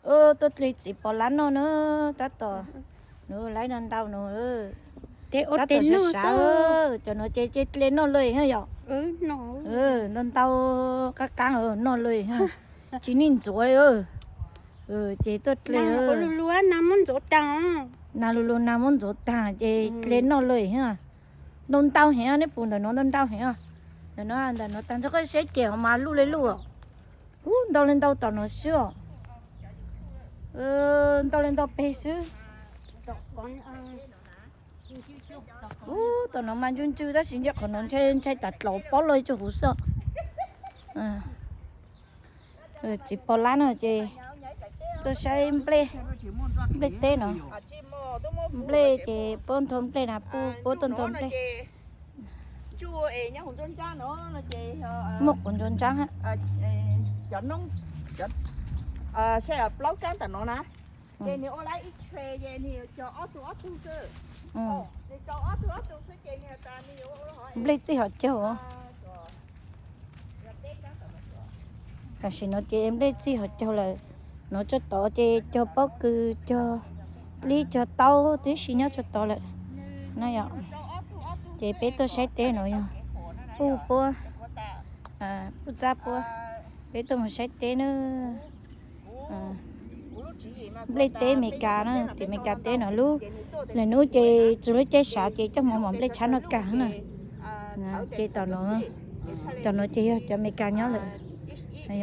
Tuaj dle txiv pos lab noj na, tab tom, no lawv no ntau no, tab tom sav sav, cov no ces cia dle noj lawm yom. Ntau ntau, qab qab noj lawm, tsis nij ntxuav li. Ces tuaj dle, nas lug lug nas muab ntxuav taag ces dle noj lawm. Ntau ntau heev, neb pum ntawm no ntau ntau heev. Ntawm no, ntawm no taag nrho koj saib ces ho mas luj li luj os. Ub, ntau li ntau tom no xwb os. Ntau li ntau peg xwb. Ub, tom no mas ntsw ntsw tab sis ntshe qhov no ntshai ntshai tas dlaus pob loj tsuj huv xwb. Txiv pos lab no ces tuaj saib nplej teb no. Nplej ces puab ntau nplej na, puab tuaj ntau nplej. Muaj quav ntsuab ntsaab. Plaub kaab tom no na, ces nwg ua lab ib tshee ces nwg cog ob tug ob tug xwb. Nplej txij hov caug. Tam sim no ces nplej txij hov caug lawm. No tsuag tod ces cog pob kws, cog dlib, cog taub tib si nyob tsuag tod lawm na yom. Ces peb tuaj saib teb no yog puj puab, puj txab puab, peb tuaj mus saib teb na. Nplej teb Amelikas na, tim Amelikas teb no lub, lwm nub ces txug lub caij sav ces coj mus mov nplej tshab noj kag na. Ces tom no, tom no ces yog cov Amelikas nyob lawm. Ces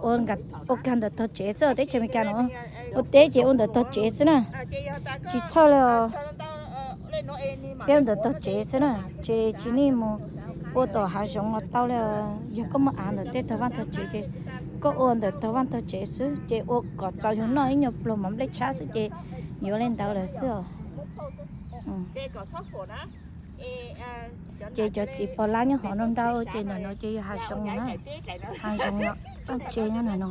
ua kag ntawm tog tsev xwb, teb chaws Amelikas no ua teb ces ua ntawm tog tsev xwb na. Tsis txhawj li os. Peb ua ntawm tog tsev xwb na, ces tsis nij mus ua tom hav zoov los tau li. Yog koj muaj av ntawm tej tog vaj tog tsev ces koj ua ntawm tog vaj tog tsev xwb ces ua kom txaus yug noj ib nyuag pluag mov nplej tshab xwb ces yuav li ntawd lawm xwb os. Ces cov txiv pos lab nyob hov ntau ntau, ces ntawm no ces yog hav zoov na, hav zoov no, tsooj tse nyob ntawm no,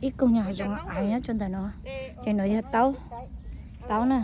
ib koog nyuag hav zoov av nyob rau ntawm no. Ces no yog taub, taub na.